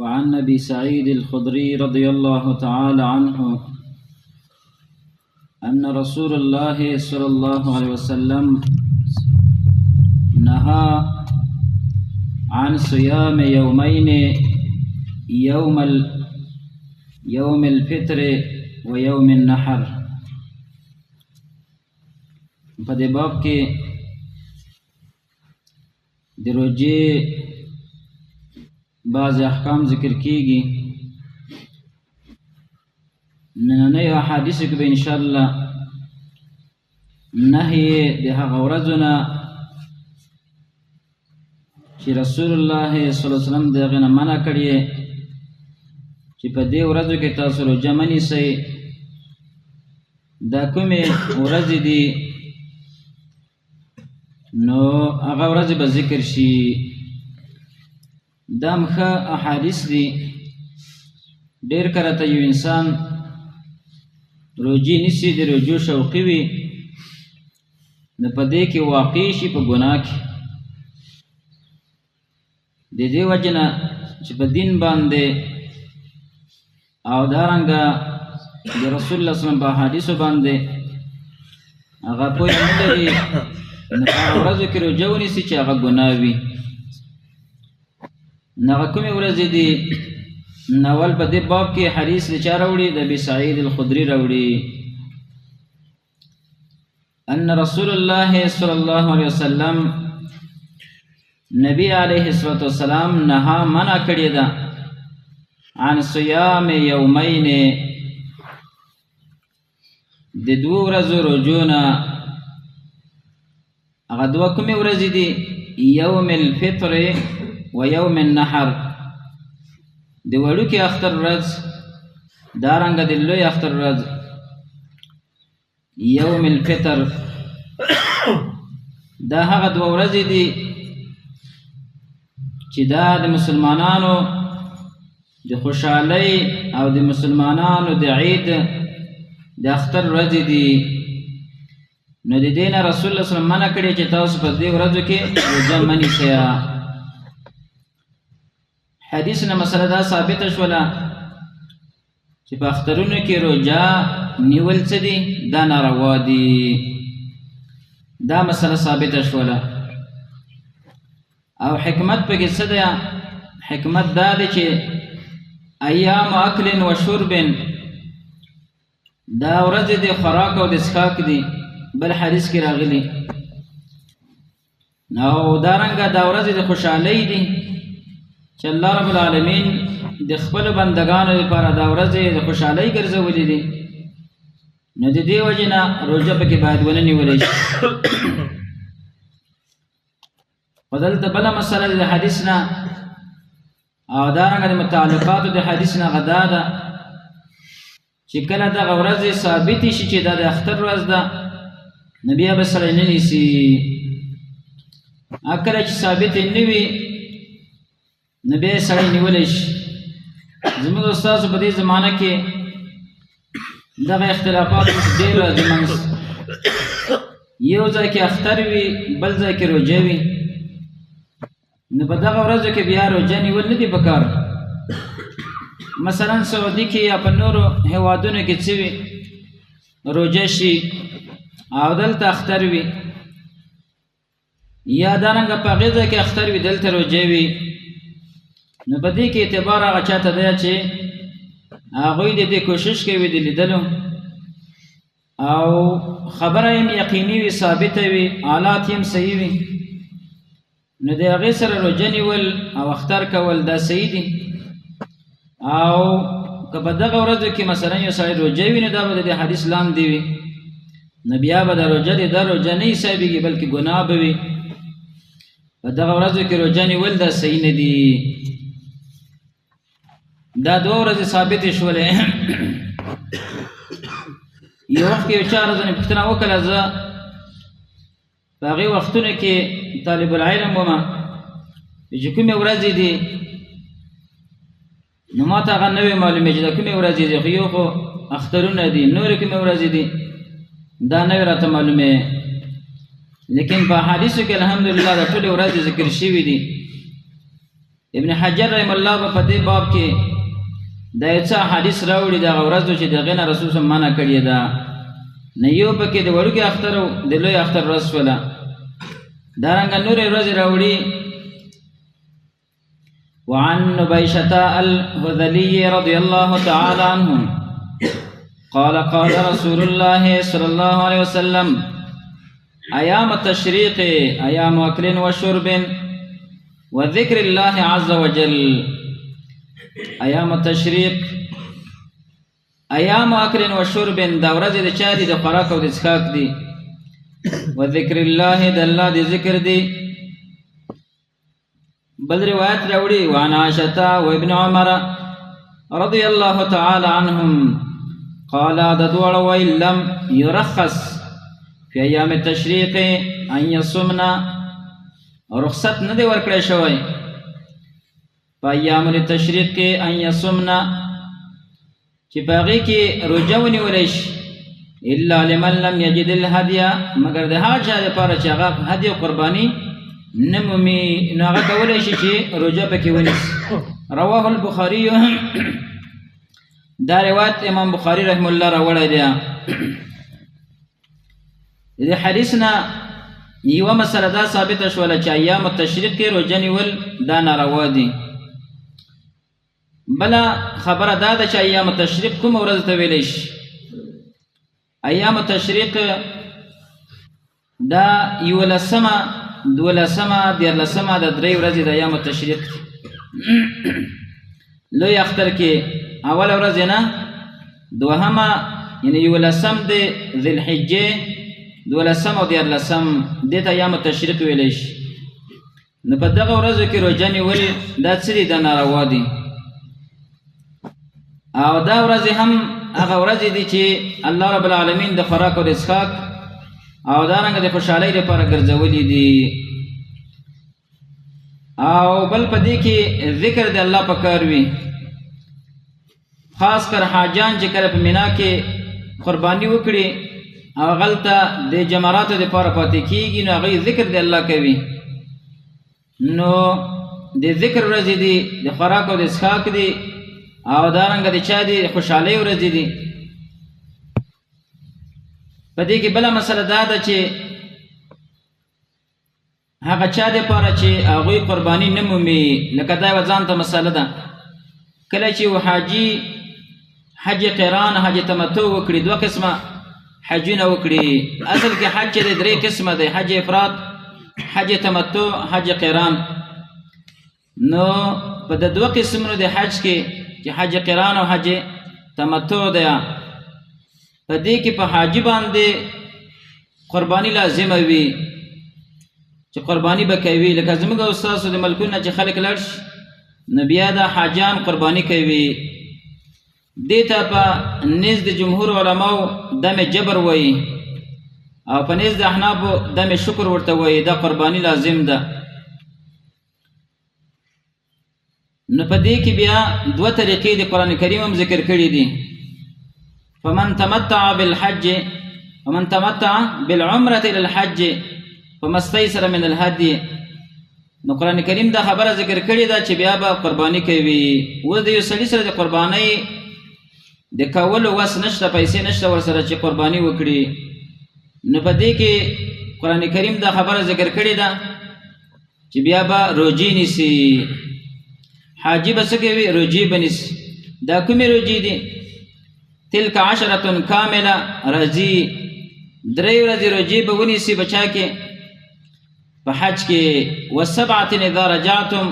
وعن ابي سعيد الخدري رضي الله تعالى عنه ان رسول الله صلى الله عليه وسلم نهى عن صيام يومين، يوم يوم الفطر ويوم النحر. په دې باب کې د روژې بعضې احکام ذکر کیږي. نننیو احادیثو کې به انشاءالله نهی د هغه ورځو نه چې رسول الله صلی الله علیه وسلم د هغې نه منع کړې چې په دې ورځو کې تاسو روژه مه نیسئ، دا کومې ورځې دي نو هغه ورځې به ذکر شي. دا هم ښه احادیث دي. ډېر کله ته یو انسان روژې نیسي، د روژو شوقي وي، نو په دې کې واقع شي په ګناه کې. د دې وجې نه چې په دین باندې او دارنګه د رسول الله صلی الله علیه وسلم په احادیثو باندې هغه پوهه نه لري، نو په هغه ورځو کې روژه ونیسي چې هغه ګناه وي. نو هغه کومې ورځې دي؟ نو اول په دې باب کې حدیث د چا راوړي؟ د ابي سعید الخدري راوړي ان رسول الله صلی الله علیه وسلم، نبی علیه الصلاة والسلام نها منع کړې ده عن صیام یومین، د دوو ورځو روژو نه. هغه دوه کومې ورځې دي؟ یوم الفطر و یوم النحر، د وړوکي اختر ورځ، دارنګه د لوی اختر ورځ، یوم الفطر. دا هغه دوه ورځې دي چې دا د مسلمانانو د خوشحالۍ او د مسلمانانو د عید د اختر ورځې دي. نو د دې نه رسول الله صلی الله علیه وسلم منع کړې چې تاسو په دې ورځو کې روژه مه نیسئ. حدیث نه مسله دا ثابته شوله چې په اخترونو کې روژه نیول څه دي؟ دا ناروا دي. دا مسله ثابته شوله. او حکمت پکې څه دی؟ حکمت دا دی چې ایام اکل و شرب، دا ورځې د خوراک او د څښاک دي، بل حدیث کې راغلي. او دارنګه دا ورځې د خوشحالۍ دي چې الله رب العالمین د خپلو بندګانو لپاره دا ورځې د خوشحالۍ ګرځولې دي. نو د دې وجې نه روژه پکې باید ونه نیولی شي. خو دلته بله مسله د حدیث نه او دارنګه د متعلقاتو د حدیث نه هغه دا ده چې کله دغه ورځې ثابتې شي چې دا د اختر ورځ ده، نو بیا به سړی نه نیسي. کله چې ثابتې نه وي نو بیا یې سړی نیولی شي. زموږ استادو په دې زمانه کې دغه اختلافات اوس ډېر راځي منځ. یو ځای کې اختر وي، بل ځای کې روژه وي، نو په دغه ورځو کې بیا روژه نیول نه دي پکار. مثلا سعودي کې یا په نورو هیوادونو کې څه وي، روژه شي او دلته اختر وي، یا دارنګه په هغې ځای کې اختر وي دلته روژه وي، نو په دې کې اعتبار هغه چاته دی چې هغوی د دې کوشش کوي د لیدلو او خبره یې یقیني وي، ثابته وي، حالات یې هم صحیح وي، نو د هغې سره روژه نیول او اختر کول دا صحیح دي. او که په دغه ورځو کې مثلا یو سړی روژه وي، نو دا به د دې حدیث لاندې وي، نو بیا به د روژه د دا روژه نه حسابېږي بلکې ګناه به وي. په دغه ورځو کې روژه نیول دا صحیح نه دي. دا دوه ورځې ثابتې شولې. یو وخت کې یو چا راځنې پوښتنه وکړه، زه په هغې وختونو کې طالب العلم وم، چې کومې ورځې دي نو ما ته هغه نه وې معلومې چې دا کومې ورځې دي، خو یو خو اخترونه دي، نورې کومې ورځې دي دا نه وې راته معلومې. لیکن په احادیثو کې الحمدلله دا ټولې ورځې ذکر شوي دي. ابن حجر رحم الله په دې باب کې دا یو څه حدیث راوړي دغه ورځو چې د هغې نه رسول صم منع کړې ده. نه یو پکې د وړوکي اختر او د لوی اختر ورځ شوله. دارنګه نورې ورځې راوړي. وعن نبيشة الهذلي رضي الله تعالى عنه قال قال رسول الله صلى الله عليه وسلم أيام التشريق أيام أكل وشرب وذكر الله عز وجل. أيام التشريق أيام أكل وشرب، دا ورځې د چا دي؟ د خوراک او د څښاک دي. وذکر الله، د الله د ذکر دي. بل روایت راوړي وعن عائشة وابن عمر رضي الله تعالى عنهم قال د دواړو وایي لم يرخص في أيام التشريق أن يصمنا، رخصت نه دی ورکړی شوی په ایام التشریق کې ان یصمنا، چې په هغې کې روژه ونیولی شي، الا لمن لم یجد الهدی، مګر د هغه چا دپاره چې هغه هدی او قرباني نه مومي، نو هغه کولی شي چې روژه پکې ونیسي. رواه البخاري. دا روایت امام بخاري رحمه الله راوړی دی. د حدیث نه یوه مسله دا ثابته شوله چې ایام التشریق کې روژه نیول دا ناروا دي. بله خبره دا ده چې ایام التشریق کومه ورځ ته ویلی شي؟ ایام التشریق دا یولسمه، دولسمه، دیارلسمه، د درې ورځې د ایام التشریق دي. لوی اختر کې اوله ورځ نه، دوهمه یعنی یولسم د ذي الحجې، دولسم او دیارلسم، دې ته ایام التشریق ویلی شي. نو په دغه ورځو کې روژه نیول دا څه دي؟ دا ناروا دي. او دا ورځې هم هغه ورځې دي چې الله رب العالمین د خوراک او د څښاک او دارنګه د خوشحالۍ لپاره ګرځولي دي. او بل په دې کې ذکر د الله په کار وي، خاص کر حاجان چې کله په مینا کې قرباني وکړي او هغلته د جمراتو دپاره پاتې کېږي، نو هغوی ذکر د الله کوي. نو د ذکر ورځې دي، د خوراک او د څښاک دي، او دارنګه د چا دي؟ خوشحالۍ ورځې دي. په دې کې بله مسله دا ده چې هغه چا دپاره چې هغوی قرباني نه مومي، لکه دا یوه ځان ته مسله ده، کله چې یو حاجي حج قران، حج تمتع وکړي، دوه قسمه حجونه وکړي. اصل کې حج چې دی درې قسمه دی، حج افراد، حج تمتع، حج قران. نو په د دوه قسمونو د حج کې چې حج قران او حج تمتع دی، په دې کې په حاجي باندې قرباني لازمه وي چې قرباني به کوي. لکه زموږ او ستاسو د ملکونو چې خلک لاړ شي، نو بیا دا حاجان قرباني کوي. دې ته په نزد جمهور علماو دم جبر وایي، او په نزد احنافو دم شکر ورته وایي، دا قرباني لازم ده. نو په دې کې بیا دوه طریقې د قرآن کریم هم ذکر کړي دي. فمن تمتع بالحج ومن تمتع بالعمرة إلى الحج فما استيسر من الهدي. نو قرآن کریم دا خبره ذکر کړې ده چې بیا به قرباني کوي. اوس د یو سړي سره د قربانۍ د کولو وس نشته، پیسې نشته ورسره چې قرباني وکړي، نو په دې کې قرآن کریم دا خبره ذکر کړې ده چې بیا به روژې نیسي. حاجي به څه کوي؟ روژې به نیسي. دا کومې روژې دي؟ تلک عشرة کامله، راځي درې ورځې روژې به ونیسي په چا کې؟ په حج کې. وسبعة اذا رجعتم،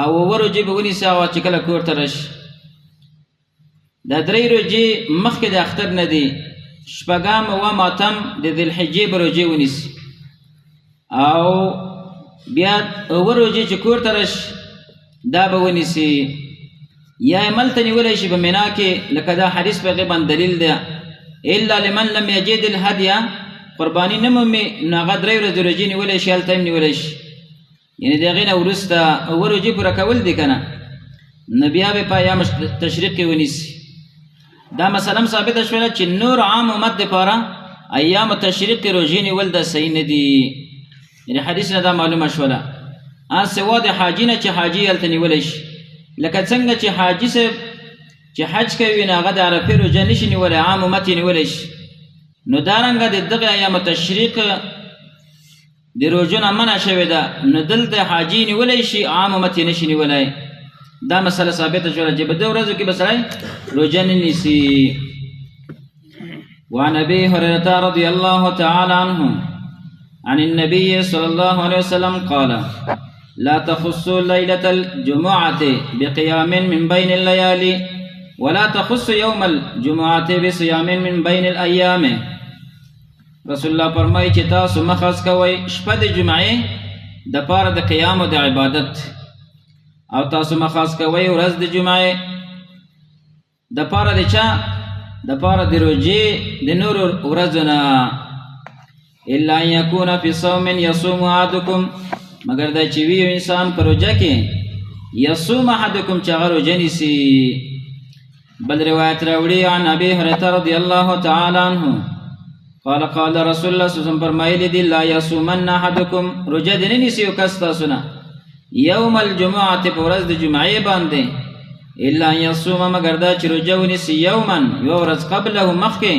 او اووه روژې به ونیسي او چې کله کور ته راشي. دا درې روژې مخکې د اختر نه دي. شپږم اووم اتم د ذي الحجې به روژې ونیسي، او بیا اووه روژې چې کور ته راشي دا به ونیسي. یا یې ملته نیولی شي په مینا کې، لکه دا حدیث په هغې باندې دلیل دی، الا لمن لم یجد الهدیه، قرباني نه مومي نو هغه درې ورځې روژې نیولی شي، هلته هم نیولی شي. یعنې د هغې نه وروسته اووه روژې پوره کول دي که نه، نو بیا به په ایام تشریق کې ونیسي. دا مسله هم ثابته شوله چې نور عام امت دپاره ایام تشریق کې روژې نیول دا صحیح نه دي، یعنې حدیث نه دا معلومه شوله. سوا د حاجي نه چې حاجي هلته نیولی شي. لکه څنګه چې حاجي صاحب چې حج کوي نو هغه د عرفې روژه نشي نیولی، عام امت یې نیولی شي. نو دارنګه د دغه ایام تشریق د روژو نه منع شوې ده، نو دلته حاجي نیولی شي، عام امت یې نشي نیولی. دا مسله ثابته شوله چې په دې ورځو کې به سړی روژه نه نیسي. وعن أبي هريرة رضي الله تعالى عنه عن النبي صلى الله عليه وسلم قال: لا تخصوا ليلة الجمعة بقيام من بين الليالي ولا تخص يوم الجمعة بصيام من بين الأيام. رسول الله فرمایي چې تاسو مه خاص کوئ شپه د جمعې د پاره د قیام او د عبادت، او تاسو مه خاص کوئ ورځ د جمعې د پاره د چا؟ د پاره د روژې د نورو ورځو نه. الا ان یکون فی صوم یصوم احدکم، مګر دا چې وي یو انسان په روژه کې، یصوم احدکم چې هغه روژه نیسي. بل روایت راوړي عن ابي هريره رضی الله تعالی عنه قال قال رسول الله صلی الله علیه وسلم فرمایلی دي: لا یصومن احدکم، روژه دې نه نیسي یو کس تاسو نه یوم الجمعة په ورځ د جمعې باندې، الا ان یصوم، مګر دا چې روژه ونیسي یوما یوه ورځ قبله مخکې،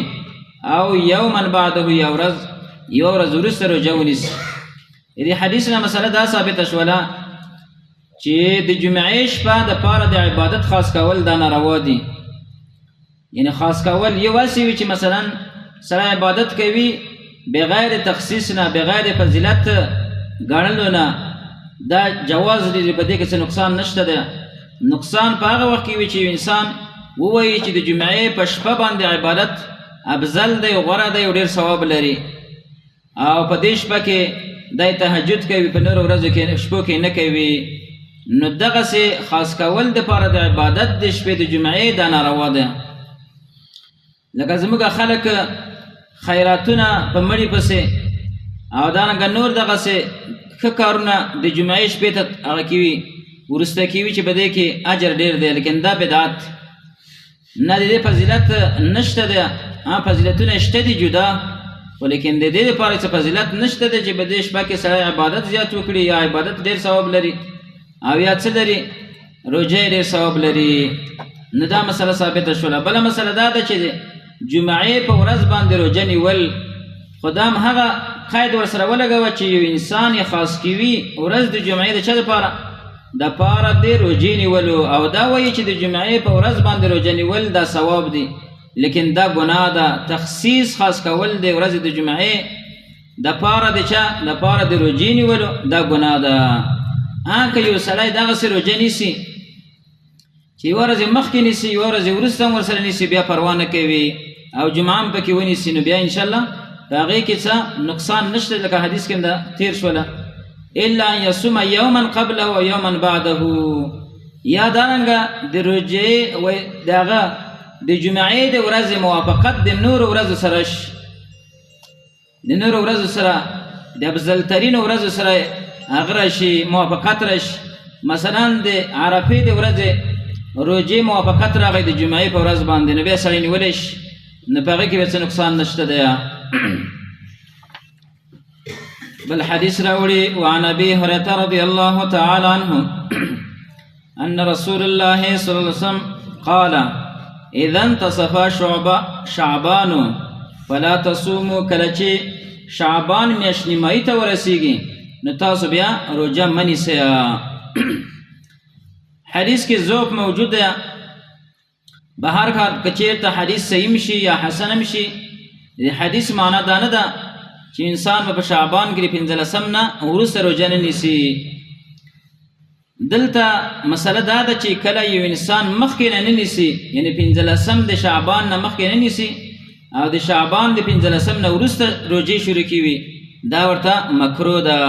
او یوما بعده یوه ورځ وروسته روژه ونیسي. دې حدیث نه مسله دا ثابته شوله چې د جمعې شپه د پاره د عبادت خاص کول دا ناروا دي. یعنی خاص کول یو هسې وي چې مثلا سړی عبادت کوي بغیر تخصیص نه، بغیر فضیلت ګڼلو نه، دا جواز لري، په دې کې څه نقصان نشته دی. نقصان په هغه وخت کې وي چې یو انسان ووایي چې د جمعې په شپه باندې عبادت افضل دی، غوره دی او ډېر ثواب لري، او په دې شپه کې دی تهجد کوي، په نورو ورځو کې شپو کې نه کوي. نو دغسې خاص کول دپاره د عبادت د شپې د جمعې دا ناروا ده. لکه زموږ خلک خیراتونه په مړي پسې او دارنګه نور دغسې ښه کارونه د جمعې شپې ته هغه کوي، وروسته کوي چې په دې کې اجر ډېر دی، لیکن دا بدعت نه، د دې فضیلت نشته دی. فضیلتونه شته دي جدا، خو لیکن د دې لپاره څه فضیلت نشته دی چې په دې شپه کې سړی عبادت زیات وکړي، یا عبادت ډېر ثواب لري، او یا څه لري، روژه ډېر ثواب لري. نو دا مسله ثابته شوله. بله مسله دا ده چې جمعې په ورځ باندې روژه نیول، خو دا هم هغه قید ورسره ولګوه چې یو انسان یې خاص کوي ورځ د جمعې د چا دپاره؟ دپاره د روژې نیولو. او دا وایي چې د جمعې په ورځ باندې روژه نیول دا ثواب دی، لیکن دا ګناه ده. تخصیص خاص کول د ورځې د جمعې دپاره د چا؟ دپاره د روژې نیولو دا ګناه ده. که یو سړی دغسې روژه نیسي چې یوه ورځ یې مخکې نیسي، یوه ورځ یې وروسته هم ورسره نیسي، بیا پروا نه کوي او جمعه هم پکې ونیسي، نو بیا انشاءالله په هغې کې څه نقصان نشته، لکه حدیث کې هم دا تېر شوله. الا ان یصوم یوما قبله و یوما بعده. یا دارنګه د روژې د هغه د جمعې د ورځې موافقت د نورو ورځو سره شي، د نورو ورځو سره د افضلترینو ورځو سره هغه راشي، موافقت راشي. مثلا د عرفې د ورځې روژې موافقت راغی د جمعې په ورځ باندې، نو بیا سړی نیولی شي، نو په هغې کې بیا څه نقصان نشته دی. بل حدیث راوړي وعن ابي هريره رضي الله تعالى عنه ان رسول الله صلى الله عليه وسلم قال: اذا انتصف شعبان فلا تصوموا. کله چې شعبان میاشت نیمایي ته ورسیږي نو تاسو بیا روژه مه نیسئ. حدیث کې ضعف موجود دی. به هر کار که چېرته حدیث صحیح شي یا حسن هم شي، د حدیث معنا دا نه ده چې انسان به په شعبان کې د پنځلسم نه وروسته روژه نه نیسي. دلته مسله دا ده چې کله یو انسان مخکې نه نه نیسي، یعنی پنځلسم د شعبان نه مخکې نه نیسي او د شعبان د پنځلسم نه وروسته روژې شروع کوي، دا ورته مکروه ده.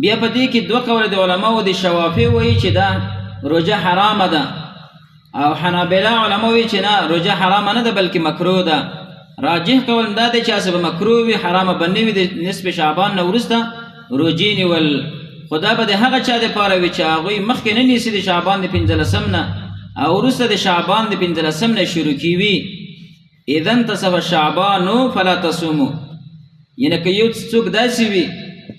بیا په دې کې دوه قوله د علماو د شوافع وایي چې دا روژه حرامه ده، او حنابله علما وایي چې نه، روژه حرامه نه ده بلکې مکروه ده. راجح قول دا دی چې هسې به مکروه وي، حرامه به نه وي د نصف شعبان نه وروسته روژې نیول. خو دا به د هغه چا دپاره وي چې هغوی مخکې نه نیسي د شعبان د پنځلسم نه او وروسته د شعبان د پنځلسم نه شروع کیوي. اذا انتصف شعبان فلا تصوموا، یعنی که یو څوک داسې وي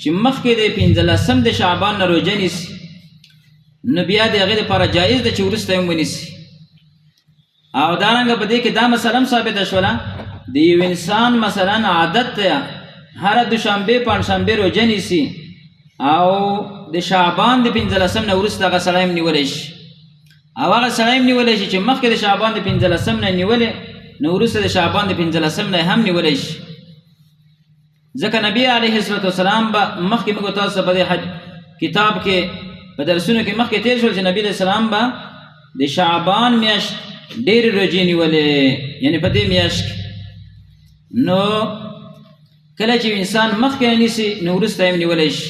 چې مخکې د 15 د شعبان نه روژه نیسي، نو بیا د هغې دپاره جایز ده چې وروسته یې هم ونیسي. او دارنګه په دې کې دا مسله هم ثابته شوله، د یو انسان مثلا عادت دی هره دوشنبه پنجشنبه روژه نیسي او د شعبان د 15 نه وروسته هغه سړی هم نیولی شي، او هغه سړی هم نیولی شي چې مخکې د شعبان د 15 نه نیولې، نو وروسته د شعبان د 15 نه هم نیولی شي. ځکه نبی علیه الصلاة والسلام به مخکې موږ تاسو په دې کتاب کې په درسونو کې مخکې تېر شول چې نبی علیه السلام به د شعبان میاشت ډېرې روژې نیولې، یعنې په دې میاشت کې. نو کله چې انسان مخکې نیسي نو وروسته یې هم نیولی شي.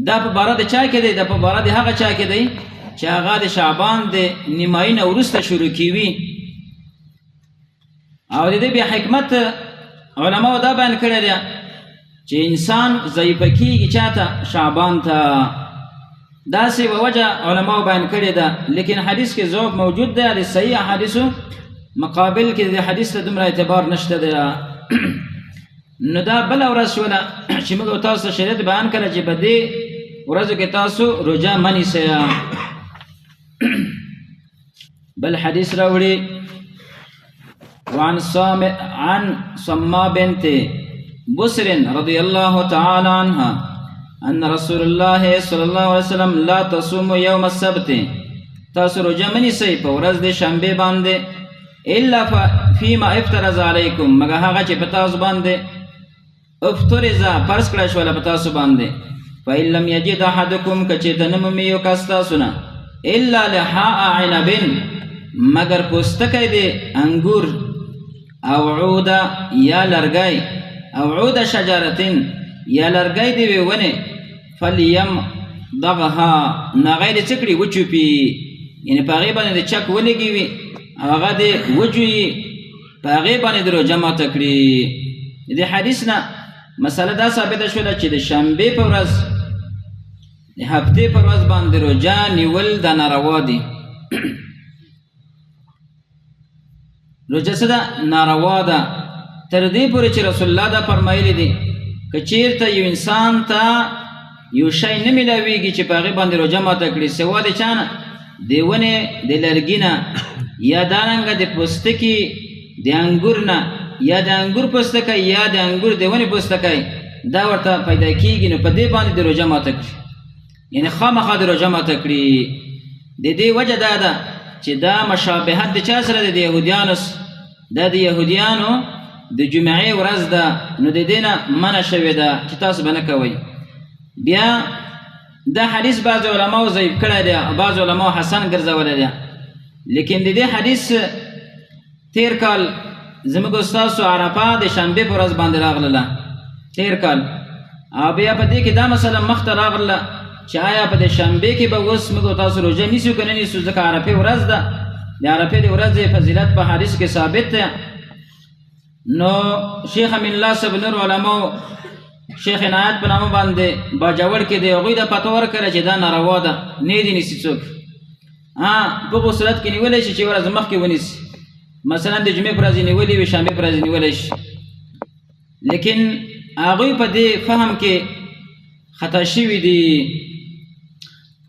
دا په باره د چا کې دی؟ دا په باره د هغه چا کې دی چې هغه د شعبان د نیمایي نه وروسته شروع کیوي. او د دې بیا حکمت علماو دا بیان کړی دی چې انسان ضعیفه کیږي چاته؟ شعبان ته. داسې یوه وجه علماو بیان کړې ده، لیکن حدیث کې ضعف موجود دی. د صحیح احادیثو مقابل کې د حدیث ته دومره اعتبار نشته دی. نو دا بله ورځ شوله چې موږ تاسو ته شریعت بیان کړه چې په دې ورځو کې تاسو روژه مه نیسئ. بل حدیث راوړي، وعن عن صما بنت بسر رضي الله تعالى عنها أن رسول الله صلى الله عليه وسلم لا تصوم يوم السبت، تاسو روژه مه نیسئ په ورځ د شنبې باندې، الا فيما افترض عليكم، مګر هغه چې په تاسو باندې افترض فرض کړی شوله په تاسو باندې. فإن لم يجد أحدكم، که چېرته نه مومي یو کس تاسو نه، الا لحاء عنب، مګر پوستکی د انګور، او عوده یا لرګی، او عود شجرتین یا لرګی د یوې ونې، فلیم دغها، نو هغه یې د څه کړي؟ وچوپي، یعنې په هغې باندې د چک ولګوي او هغه دې وجويي، په هغې باندې د روژه ماته کړي. د دې حدیث نه مسله دا ثابته شوله چې د شنبې په ورځ، د هفتې په ورځ باندې روژه نیول دا ناروا دي. روژه څه ده؟ ناروا ده. تر دې پورې چې رسول الله دا فرمایلی دي که چیرته یو انسان ته یو شی نه میلاویږي چې په هغې باندې روژه ماته کړي، سوا د چا نه؟ د ونې د لرګي نه، یا دارنګه د پوستکي د انګور نه، یا د انګور پوستکی یا د انګور د ونې پوستکی، دا ورته پیدا کیږي، نو په دې باندې د روژه ماته کړي، یعنې خامخا د روژه ماته کړي. د دې وجه دا ده چې دا مشابهت د چا سره دی؟ د یهودیانو. دا د یهودیانو د جمعې ورځ ده، نو د دې نه منع شوې ده چې تاسو به نه کوئ. بیا دا حدیث بعض علماو ضعیف کړی دی او بعض علماو حسن ګرځولی دی، لیکن د دې حدیث تیر کال زموږ استادو عرفه د شنبې په ورځ باندې راغلله تیر کال، او بیا په دې کې دا مسله مخته راغله چې آیا په دې شنبې کې به اوس موږ تاسو روژه نیسو که نه نیسو، ځکه عرفې ورځ ده، د عرفې د ورځې فضیلت په حدیث کې ثابت دی. نو شیخ امین الله صاحب نور علماو شیخ عنایت په نامه باندې باجوړ کې دی، هغوی دا فتوا ورکړه چې دا ناروا ده، نه دې نیسي څوک. ها په هغو صورت کې نیولی شي چې ورځ مخکې ونیسي، مثلا د جمعې پر ورځ یې نیولې وي، شنبې پر ورځ یې نیولی شي، لیکن هغوی په دې فهم کې خطا شوي دي.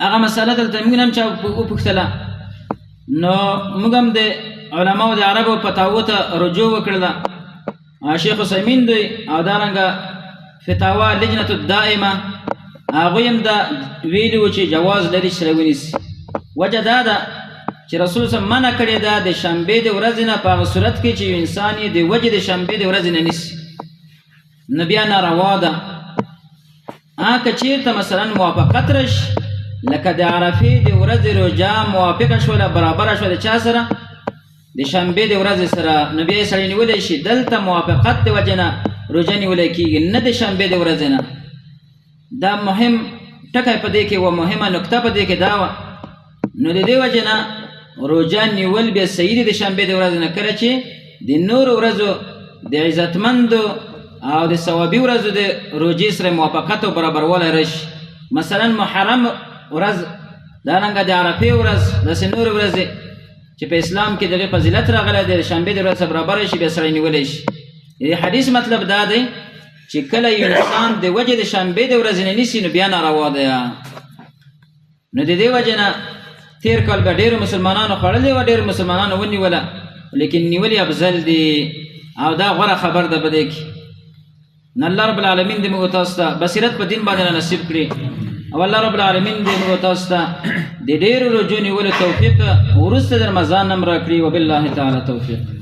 هغه مسله دلته موږ هم چا وپوښتله، نو موږ هم د علماو د عربو فتاوو ته رجوع وکړله. شیخ عثیمین دی او دارنګه فتاوا لجنة الدائمه هغوی هم دا ویلي وو چې جواز لري چې سره ونیسي. وجه دا ده چې رسول صلی منع کړې ده د شنبې د ورځې نه په هغه صورت کې چې یو انسان یې د وجې د شنبې د ورځې نه نیسي، نو بیا ناروا ده. که چېرته مثلا موافقت راشي، لکه د عرفې د ورځې روژه موافقه شوله، برابره شوه د چا سره؟ د شنبې د ورځې سره، نو بیا یې سړی نیولی شي. دلته موافقت د وجې نه روژه نیولی کېږي، نه د شنبې د ورځې نه. دا مهم ټکی په دې کې وه، مهمه نکته په دې کې دا وه. نو د دې وجې نه روژه نیول بیا صحیح دي د شنبې د ورځې نه، کله چې د نورو ورځو د عزتمندو او د ثوابي ورځو د روژې سره موافقت او برابروالی راشي. مثلا محرم ورځ، دارنګه د عرفې ورځ، داسې نورې ورځې چې په اسلام کې دغه فضیلت راغلی دی، د شنبې د ورځ سره برابر شي، بیا سړی نیولی شي. د حدیث مطلب دا دی چې کله یو انسان د وجې د شنبې د ورځې نه نیسي نو بیا ناروا ده. نو د دې وجې نه تېر کال به ډېرو مسلمانانو خوړلې وه، ډېرو مسلمانانو ونیوله، لیکن نیولې افضل دي او دا غوره خبر ده په دې کې. نو الله رب العالمین دې موږ تاسو ته بصیرت په دین باندې نصیب کړي، او الله رب العالمین دې موږ تاسو ته د ډېرو روژو نیولو توفیق وروسته د رمضان هم راکړي. وبالله تعالی توفیق.